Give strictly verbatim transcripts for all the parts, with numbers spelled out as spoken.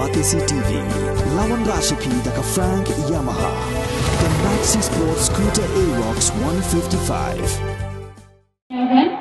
R T C T V, lawan Rashipi da ka Frank Yamaha. The Maxi Sport Scooter Aerox one fifty-five.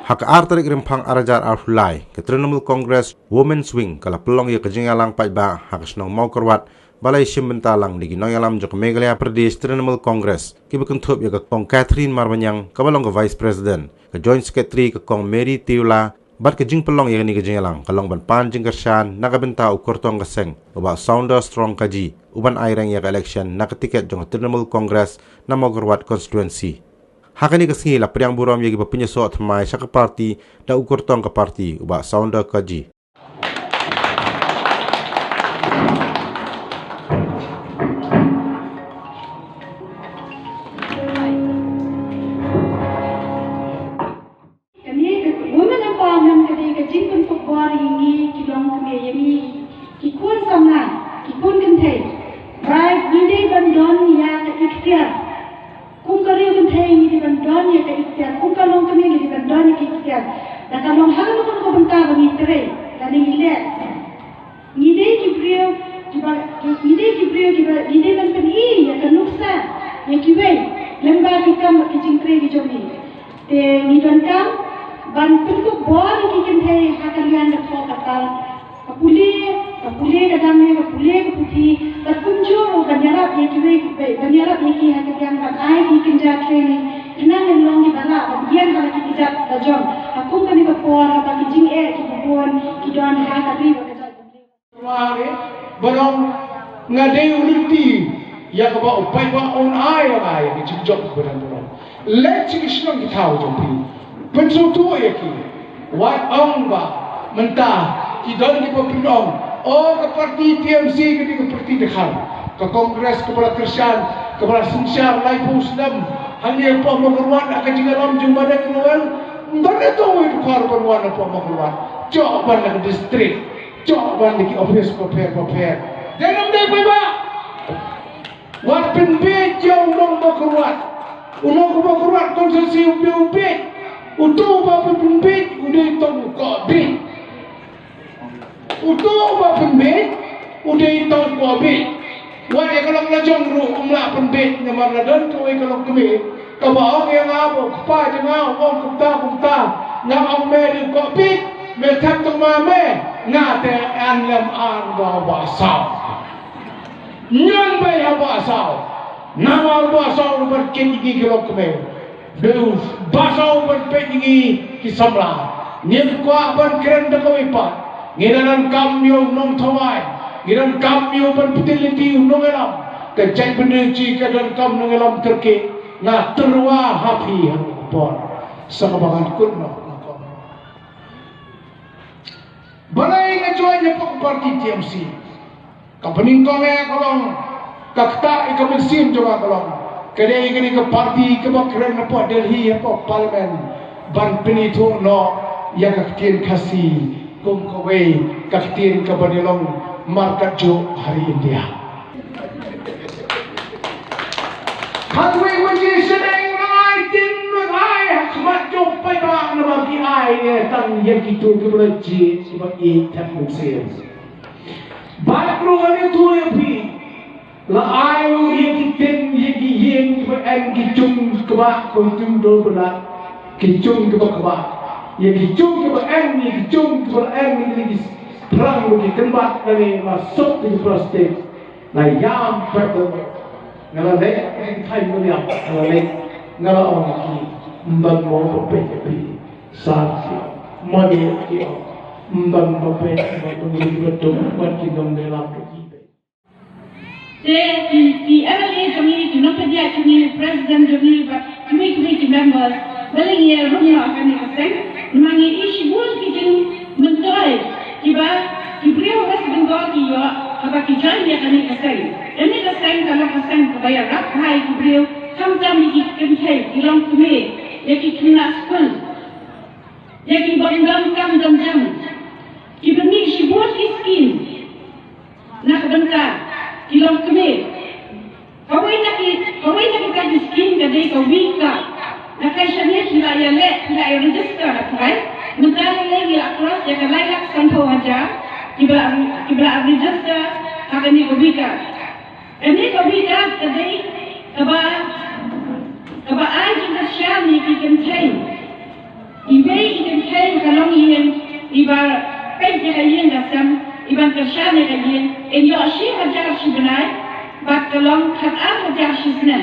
Ha ka ar tarik Rymphang ar hajar arphew lai, ka Trinamool Congress Women's Wing ka la pynlong ïa ka jingïalang paidbah ha ka shnong Mawkyrwat, ba la ïashim bynta lang da ki nongïalam jong ka Meghalaya Pradesh Trinamool Congress, kiba kynthup ïa ka Kong Catherine Marbaniang, kaba long ka Vice President, ka Joint Secretary ka Kong Mary Tiula, bad ka jingpynlong ïa kane ka jingïalang ka long ban pan jingkyrshan na ka bynta u kyrtong ka seng, u Bah Sounder Strong Kaji, uban aireng ïa ka election na ka tiket jong ka Trinamool Congress na Mawkyrwat constituency. Ha kane ka sngi la pdiang burom ïa kiba pynïasoh thymmai sha ka party da u kyrtong ka party, u Bah Sounder Kaji. Kane ka Women Empowerment ka dei ka jingpynkup bor ïa ngi ki longkmie, ïa ngi ki khun samla, ki khun kynthei. Ba ngi dei ban don ïa ka iktiar. Kum ka riew kynthei ngi dei ban don ïa ka iktiar, kum ka longkmie ngi dei ban don ïa ka iktiar. Da ka long ha kano kano ka bynta ba ngi trei lane ngi leh. Ngi dei ki briew kiba, ngi dei ki briew kiba ngi dei ban pyni ïa ka nuksa ïa kiwei lyngba ki kam bad ki jingtrei ki jong ngi. Te ngi donkam ban pynkup bor ïa ki kynthei ha ka liang ka thoh ka tal. Ka pule, ka pule ka dang ne, ka pule ka puthi, bad kumjuh ruh ban ïarap ïa kiwei kiwei, ban ïarap ïa ki ha ka liang ban ai ki kynja training, khnang ban long kiba lah ban ïeng ha la ki kjat la jong. Ha kum kane ka por haba ki jingeh kiba bun ki don ha ka ri bad ka jaitbynriew. Ware, ba long nga dei u lynti ïa kaba u paidbah un ai ïa nga ïa ka jingjop kaba dang burom. Leit sha ki shnong ki thaw jong phi, pynsngewthuh ïa ki. Wat ong ba mynta ki don kiba pynong, o ka parti T M C ka dei ka parti dkhar, ka Congress kaba la kyrshan, kaba la synshar laiphew snem hangne hapoh Mawkyrwat ha ka jingïalam jong u Madeng Noel. Ym don ïa uto uwei u dkhar ban wan hapoh Mawkyrwat. Jop ban na ka district, jop ban na ki office bapher bapher. Dei ne ym dei paidbah? Wat pynbiej ïa u nong Mawkyrwat. U nong Mawkyrwat constituency u dei u biej. Uto uba pynbiej u dei tang u koh biej. Uto uba pynbiej u dei tang u koh biej. Wat ïa ka long la jong ruh um lah pynbiej namar la don kawei ka longkmie kaba ong ïa nga ba u kpa jong nga u ong kumta kumta. Nga ong me dei u koh biej, me thep tang ma me, nga te an lem an ba ba saw. Ñion bei ha Bah Saw. Namar Bah Saw ruh ban kit ïa ngi ki longkmie. Dei u Bah Saw ban peit ïa ngi ki samla. Ngim kwah ban kren da kawei pat. Ngi la donkam ïa u nongthaw aiñ. Ngi donkam ïa u ban pynlynti u nongïalam. Ka jaitbynriew jong ngi ka donkam nongïalam kyrkieh. Nga tyrwa ha phi ha kane ka por. Sa kaba ngan kut noh. Balei nga join hapoh ka party T M C? Ka pynïeng kong eh ka long, ka ktah ïa ka mynsiem jong nga ka long, ka dei kane ka party kaba kren hapoh Delhi hapoh Parliament ban pynithuh noh ïa ka ktien Khasi kum kawei ka ktien kaba dei long markatjuh ha ri India. Khatwei baje shyneng nang ai tin nang ai ha khmat jong paidbah namar ki ai eh tang ïa kito kiba la jied kiba ïeit thep mynsiem. Bad ruh ngan ïathuh ïa phi, la ai ruh ïa ki tin ïa ki ïing kiba en ki jung kiba kyntum dor bynat, ki jung kiba kba, ïa ki jung kiba en ïa ki jung kiba la en ïa ki phrang ruh ki kynbat lane la sop ïa ki plastik. Nga ïam pat, nga la leit, nga la leit, nga la ong ïa ki, ym don mo ba peit ïa phi. Sa ki, mo ne ki ong, ym don ba peit, ym don ba peit, ym don ba peit. Te ki, ki M L A jong ngi, ki nongpynïaid jong ngi, president jong ngi, bad kiwei kiwei ki member, balei ngi ïarum noh ha kane ka seng, namar ngi ïohi shibun ki jingmyntoi kiba ki briew West Bengal ki ïoh haba ki join ïa kane ka seng. Kane ka seng ka long ka seng kaba ïarap bha ïa ki briew, khamtam ïa ki kynthei, ki longkmie, ïa ki khynnah skul, ïa ki bym don kam don jam. Kiba mih shibun ki skim na ka bynta ki longkmie. Kawei na ki, kawei na kita ki skim ka dei ka Wi Club. Na kai shane phi lah ïaleh, phi lah ïa register na kai. Mynta lei lei ngi la cross ïa ka lai lak sanphew hajar kiba la, kiba la register. Ha kane ka week, kane ka week ka dei kaba, kaba ai jingkyrshan ïa ki kynthei. Iwei i kynthei ka long ïing iba peit ïa ka ïing ka sem, iban kyrshan ïa ka ïing, in ïoh shi hajar shi bnai bad ka long khatar hajar shi snem.